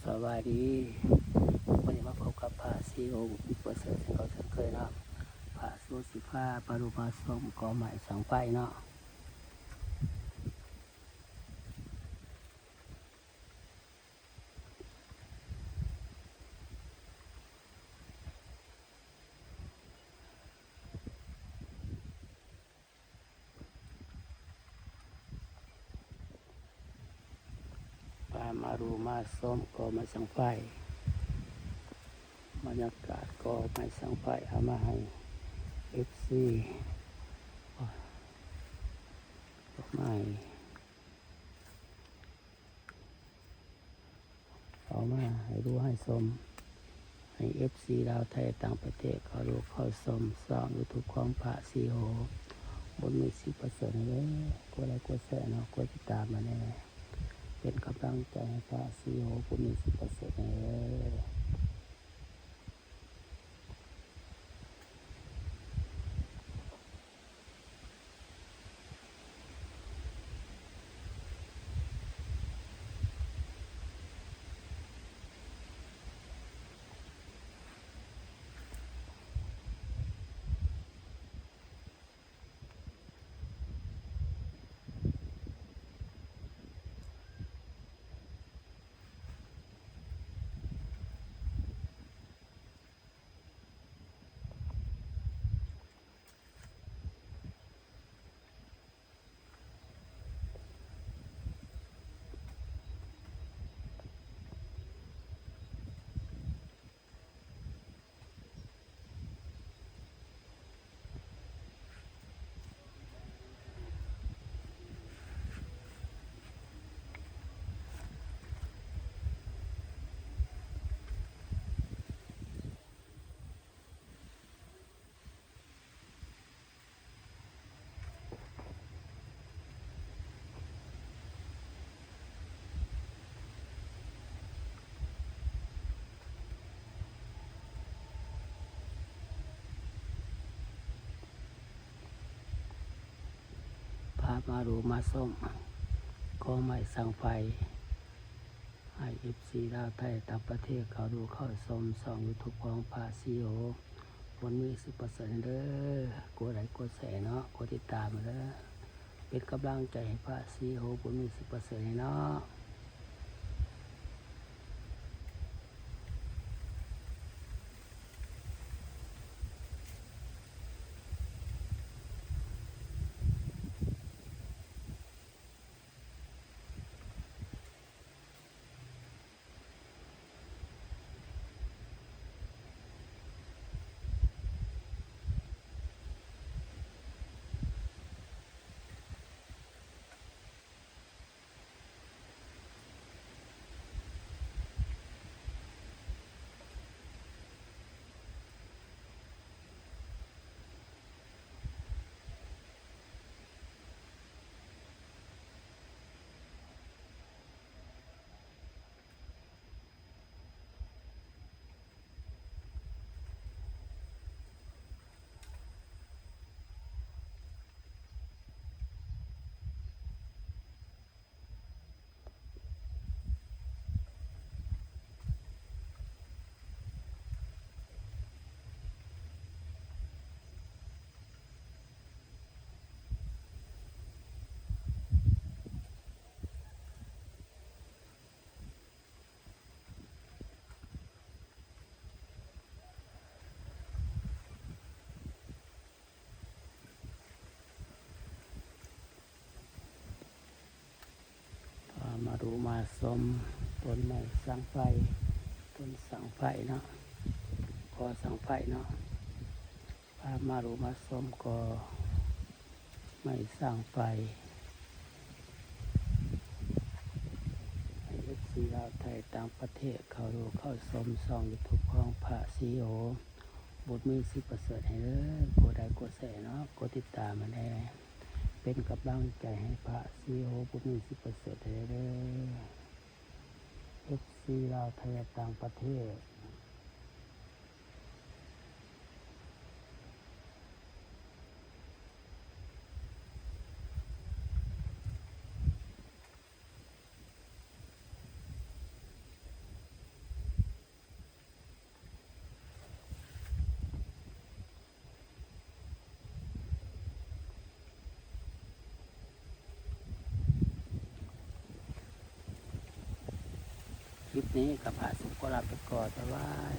ສະບາຍດີ ມື້ນີ້ມາພົບກັບພະສີໂອ ບຸນມີ ປະເສີດ ເຊັ່ນເກົ່າເຊັ່ນເຄີຍເນາະ. ພະສີໂອຊິພາມາດູມາຊົມກອໄມ້ສັງໄຟເນາະ. ພາມາດູມາຊົມກອໄມ້ສັງໄຟ, ບັນຍາກາດກອໄມ້ສັງໄຟ ເອົາມາໃຫ້ເອັຟຊີ ດອກໄມ້ ເອົາມາໃຫ້ດູໃຫ້ຊົມ ໃຫ້ເອັຟຊີລາວໄທຕ່າງປະເທດເຂົ້າດູເຂົ້າຊົມຊ່ອງຢູທູບຂອງພະສີໂອ ບຸນມີ ສີປະເສີດ ເດີ. ກົດໄລກົດແຊເນາະ ກົດຕິດຕາມມາແດ່ ເປັນກຳລັງໃຈໃຫ້ພະສີໂອ ບຸນມີ ສີປະເສີດ ເດີ. ພາມາດູມາຊົມກອໄມ້ສັງໄຟ ໃຫ້ເອັຟຊີລາວໄທຕ່າງປະເທດເຂົ້າດູເຂົ້າຊົມຊ່ອງຢູທູບຂອງພະສີໂອ ບຸນມີ ສີປະເສີດ ເດີ. ກົດໄລກົດແຊເນາະ ກົດຕິດຕາມມາເດີ ເປັນກຳລັງໃຈໃຫ້ພະສີໂອ ບຸນມີ ສີປະເສີດ ເນາະ. ພາມາດູມາຊົມຕົ້ນໄມ້ສັງໄຟ ຕົ້ນສັງໄຟເນາະ ກໍສັງໄຟເນາະ ພາມາດູມາຊົມກໍໄມ້ສັງໄຟ ໃຫ້ເອັຟຊີລາວໄທຕ່າງປະເທດເຂົ້າດູເຂົ້າຊົມຊ່ອງຢູທູບຂອງພະສີໂອ ບຸນມີ ສີປະເສີດ ໃຫ້ເດີ. ກົດໄລກົດແຊເນາະ ກົດຕິດຕາມມາແດ່ ເປັນກຳລັງໃຈໃຫ້ພະສີໂອ ບຸນມີ ສີປະເສີດ ໃຫ້ເດີ ເອັຟຊີລາວໄທຕ່າງປະເທດ. ຄລິບນີ້ກໍພະສົງຂໍລາໄປກ່ອນ ສະບາຍ